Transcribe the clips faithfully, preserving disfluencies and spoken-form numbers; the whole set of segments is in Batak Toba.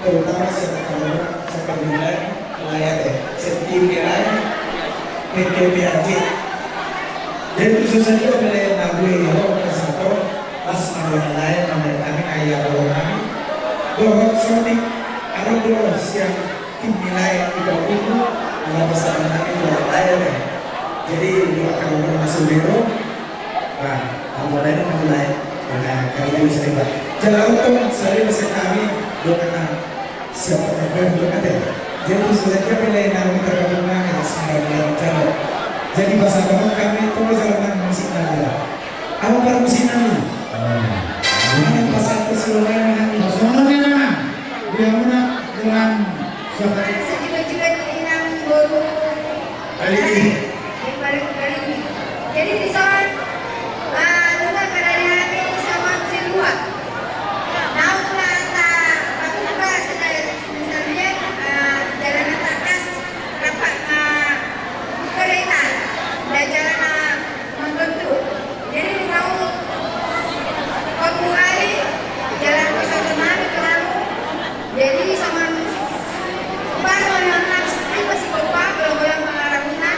Terutama siapa yang layak, eh, sedikit layak, P T P aja. Jadi khususnya juga boleh nabui, ya, satu, pas nabui lain, namanya kami, ayah, kalau kami, dohot sotik, ada dohot siang, tim nilai, tiga puluh, ada pasangan kami, dua lain, ya. Jadi, dua kalau masuk biro, nah, kalau lain, mulai, nah, kalau bisa, Pak. Jalan untung, saya bisa kami, dua kena, Siapa yang berkata? Jadi sudah dia pilih nama kita gabungan yang sembilan bulan jauh. Jadi bahasa kamu kami itu jalan musik nami. Apa para musik nami? Mana pasal keseluruhan nami? Pasangannya mana? Dia mana dengan siapa? Sejiwa-jiwa di inang bolu. Kali ini. Jadi dison, eh, nunga marada hami songon si Lua. Naung na tabuka sada misalna, eh, jalan na tangkas rap ma buka deta, dan jalan na mambantu. Jadi nunga on dua ari jalan na satu nami terlalu. Jadi songon pas songon nang sepi pasti gopa, bola-bola pengarahuna.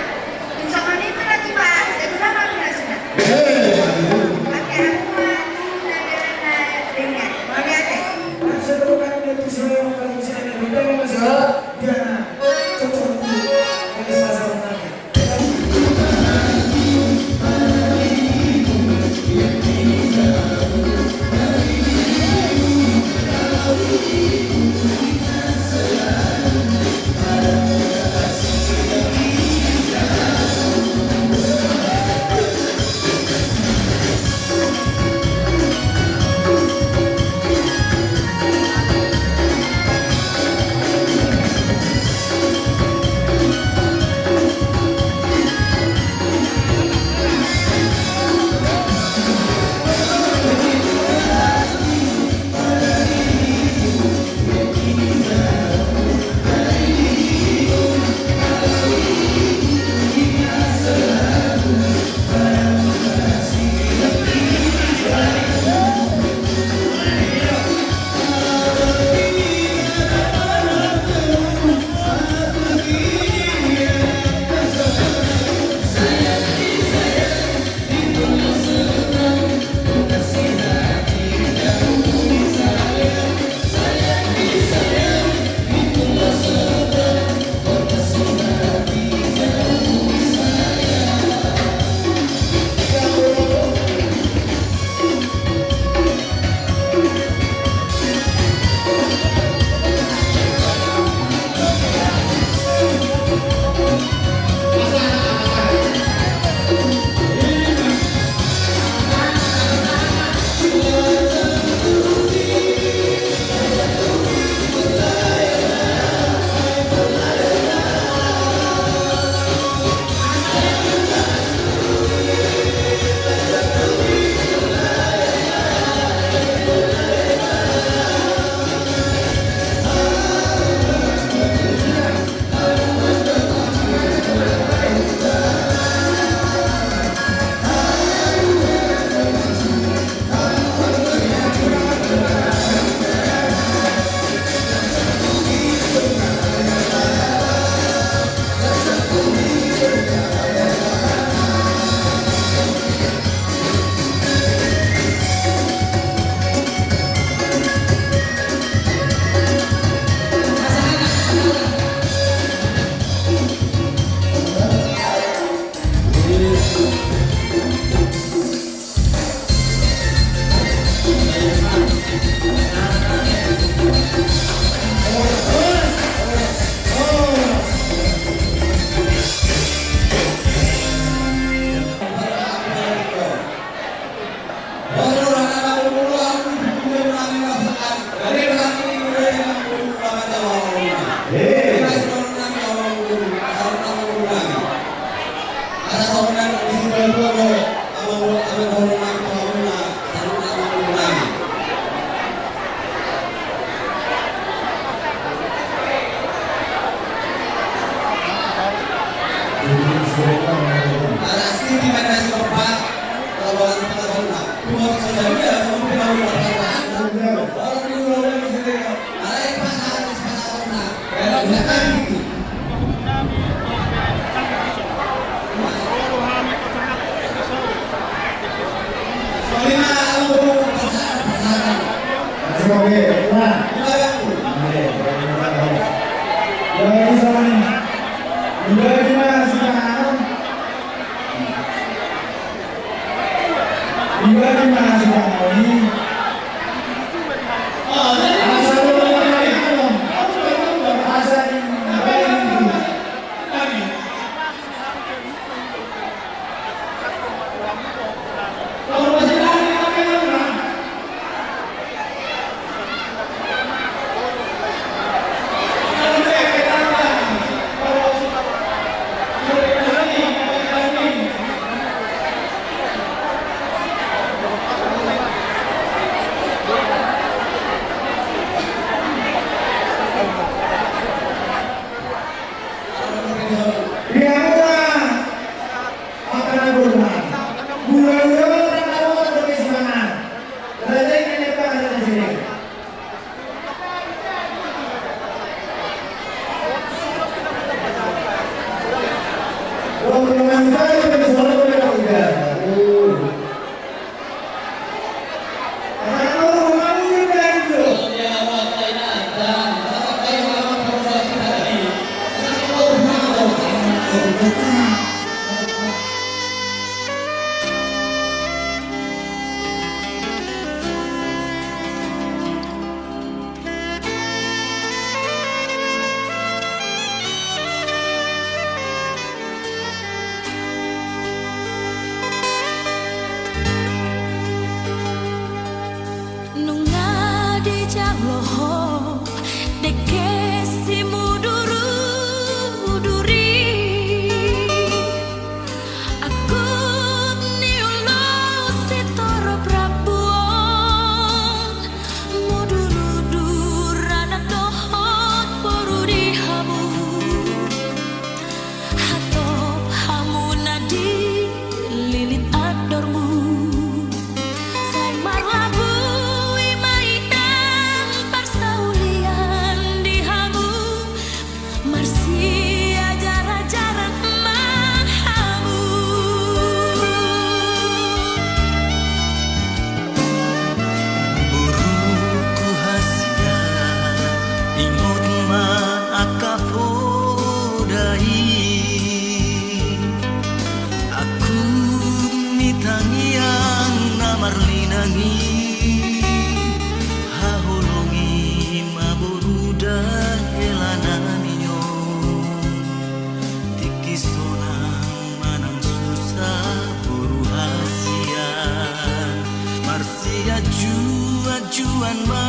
Nunga dijalo ho dengke simuduruduri. Angkup ni ulu sitorop rambu on, mudurudur anak dohot boru di hamu. Hatop hamu na di lilit andormu, sai marlabui ma inang parsaulian di hamu. Marsiajarajaran ma hamu. Boruku hasian, ingot ma angka poda i. Angkup ni tangiang na marlinang i, haholongi ma boru da hela nami on. Tingki sonang manang susa boru hasian, marsianjuanjuan ma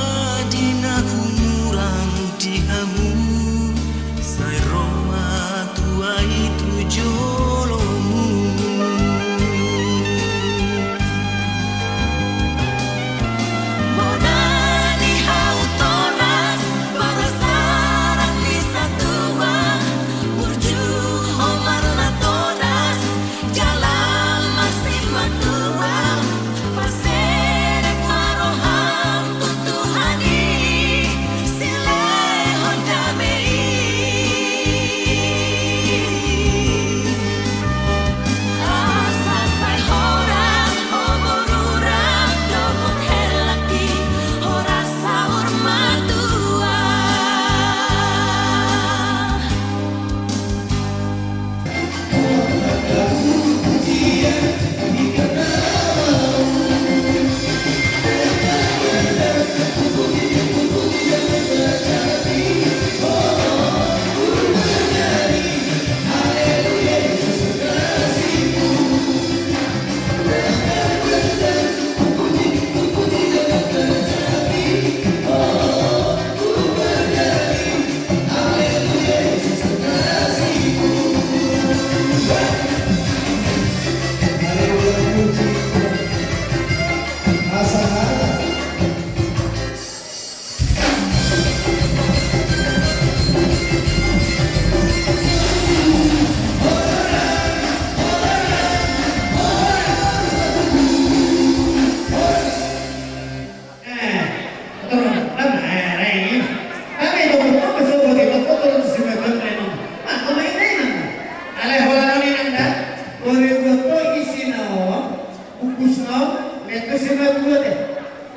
di na humurang di hamu, sai ro ma tua i tu jolomu.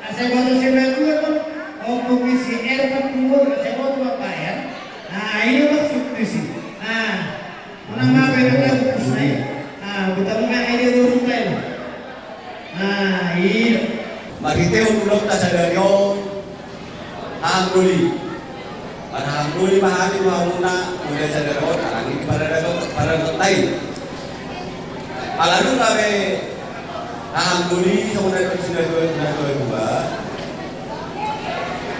Asa boto si matua do. Ompung ni si Ervan Kubur, asa boto mambayar. Ah, i do maksud tusi. Ah, unang ma baen na bungkus na i. Ah, buta ma i do burung baen. Ah, i do. Marhite ulaonta sadari on. Hahang doli. Marhahang doli ma hami tu hamuna, mula sadari on, alani di paradaton, paradaton nai. Ala dung gabe hahang doli, songon na didok ni natuatua.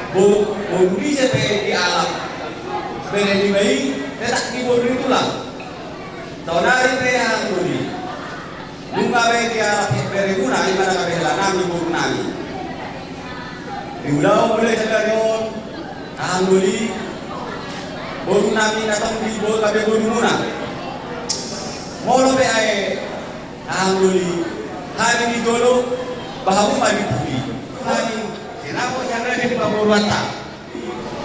Bo-, boru ni ise pe dialap bere ni iba i, tetap di boru ni tulang. Saonari pe hahang doli. Nunga be dialap bereguna, i ma na gabe hela nami, boru nami. Di ulaon mulai sadari on, hahang doli, boru nami na tong di bo-, gabe borumuna. Molo pe ae, hahang doli, hami di jolo, ba hamu ma di pudi. Hami, sinamot jala di pamoruonta.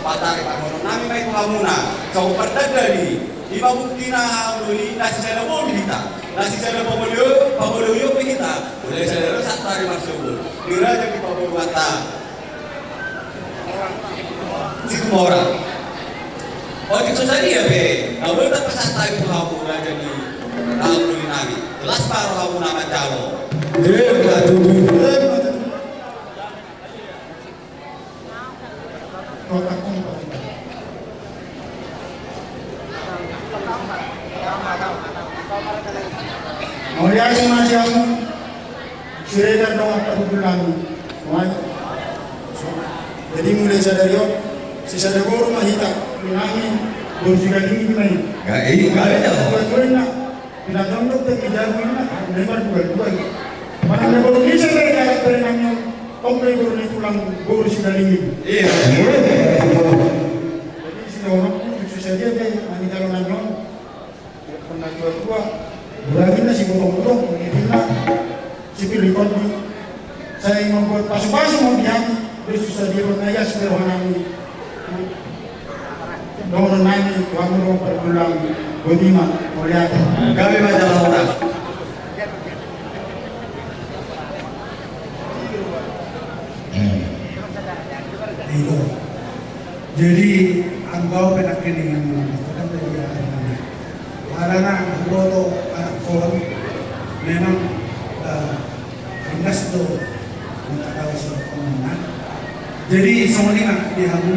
Patari parhonon nami ma i tu hamuna, songon partanda ni i. I ma buktina hahang doli, na sisada boru hita, na sisada pamolio, pamolio pe hita. Mulai sadari on sahat tu ari marsogot, di raja ni pamoruonta Situmorang. Otik so sadia pe, na boi tapasahat hami tu hamu raja ni hahang doli nami. Las ma rohamuna manjalo. Emma tutu. Mauliate ma di hamu, Siregar dohot parhundul nami. Jadi mulai sadari on, sisada boru ma hita, nami, boru Sigalingging ma i. Ga, i, ga, i, ga. Dua-dua na. Pinatondok pe di jabu i ma, memang dua-dua i. Mana na boru ni ise pe, kayak berenang yang, tong pe boru ni tulang, boru Sigalingging. Iya. Jadi, si dohononku, susa dia pe, mani jalonan non. Pernah dua-dua. Berarti na si botong-botong, begitu na. Sipir di kondi. Sai mambuat pasu-pasu ma di hami, Kristus sadihon na ias di roha nami. Dohonon nami tu hamu dohot parhundul nami, boti ma, mauliate. Gabe ma jala horas. Itu. Jadi, anggo au pe nangkiningan, kan tadi ya, alana huboto anak on memang, eh, ringgas do minta kawas do pemana. Jadi, songon i ma di hamu,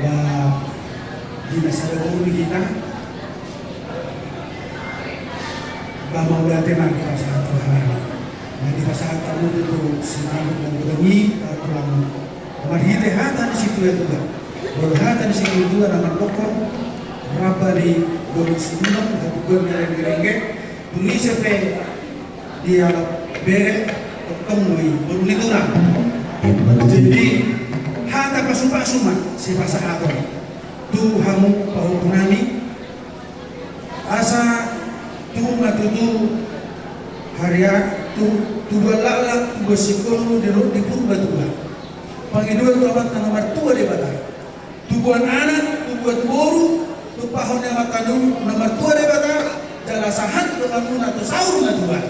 ba, di na sada boru ni hita, ba, mauliate ma dipasahat tu halani. Ba, dipasahat hamu tu sinamot na godang i, tu tulang. Marhite hata ni situatua. Molo hata ni situatua na mandokkon, rap ni boru Situmorang, hatubuan ni renggerengge, boru ni ise pe dialap bere, tong do i boru ni tulang. Jadi, hata pasu-pasu ma sipasahaton tu hamu pahompu nami, asa tung ma tutu hariak, tu, tubuan laklak, tubuan singkoru, di ro-, di Purbatua. Pangidoan tu Amanta na martua Debata. Tubuan anak, tubuan boru, tumpahon ni Amanta na martua Debata, jala sahat do hamuna tu saur matua.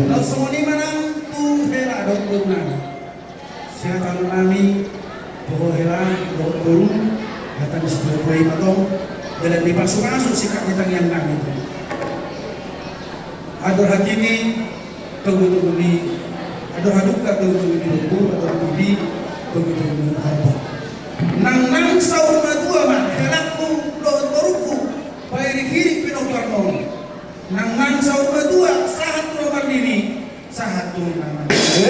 Laos songon i ma nang tu hela dohot boru nami. Sihatahonon nami, tu ho hela, dohot boru, hata ni situatua i ma tong, jala dipasu-pasu sikat ni tangiang nami. Andor hatiti, togu-togu ni, andor hadungka togu-togu ni lombu, andor hatiti, togu-togu ni horbo. Nang, nang saur matua ma, helangku, dohot borungku, pairik-irik pinomparmon. Nang, nang saur matua, sahat tu na mardidi, sahat tu na mardidi.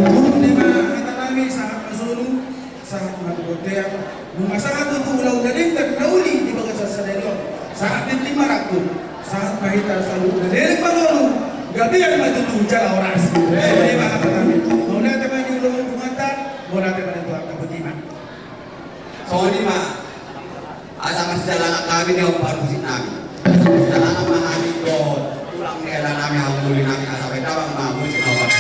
Boru nami, hata nami, sahat ma solu, sahat ma tu bontean, nunga sahat tu ulaon na denggan na uli di bagasan sadari on. Sahat tintin marangkup, sahat ma hita saluhutna leleng mangolu, gabe ma tutu jala horas. Songon i ma hata nami. Mauliate ma di ulaon punguanta, mauliate ma di Tuhanta, boti ma. Songon i ma. Asa marsidalangan hami di hamu parmusik nami. Asa marsidalangan ma hami dohot tulang ni hela nami, hahang doli nami, asa baen damang ma musik na hobas.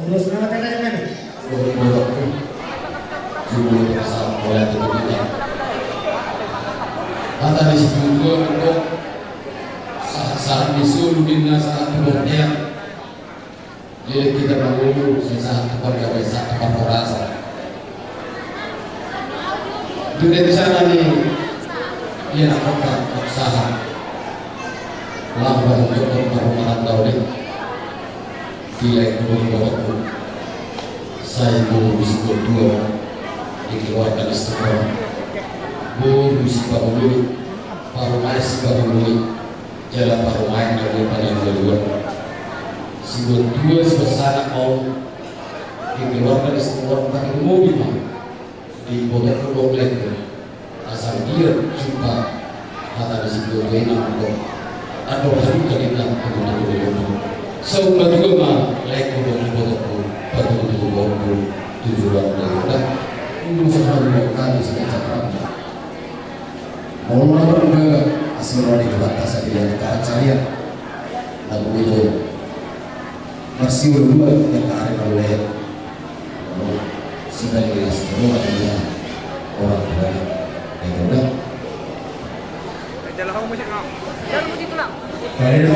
Terus nama caranya, men? Boru-boru. Jumlah pasahat mulai tu kita. Hata ni si Tuhan, sahat-sahat ni solu ninna, sahat tu bontean. Jadi kita mangolu, sai sahat tu panggabean, sahat tu parhorasan. Di rencana ni, ia na kota sahat. Laho baru jokot baru marantau ni. Di lae tu boru-boru. Sai boru si Gondua. Di keluarga Listengor. Boru si Pahului. Parumaen si Pahului. Jala parumaen na dua pala dua dua. Si Gondua si pasanak on. Di keluarga Listengor pakai mobil ma. Di boru boru lae. Asa dia jumpa hata ni si Gondua i nangkok. Andor haduka di nangkok. Saur matua ma lae tu boru-boru. Patutu boru tujuan daripada. Ini sama dengan kami sekian cakap. Molo na mardagang, asi ro di Tuhanta sadian pancarian. Lagu itu. Marsiulu dua yang tak ada kalau lain. Molo sibalik di asi ro ada dia. Orang tua. Itu dah. Jalan musik, no. Jalan musik, no. Kalau itu,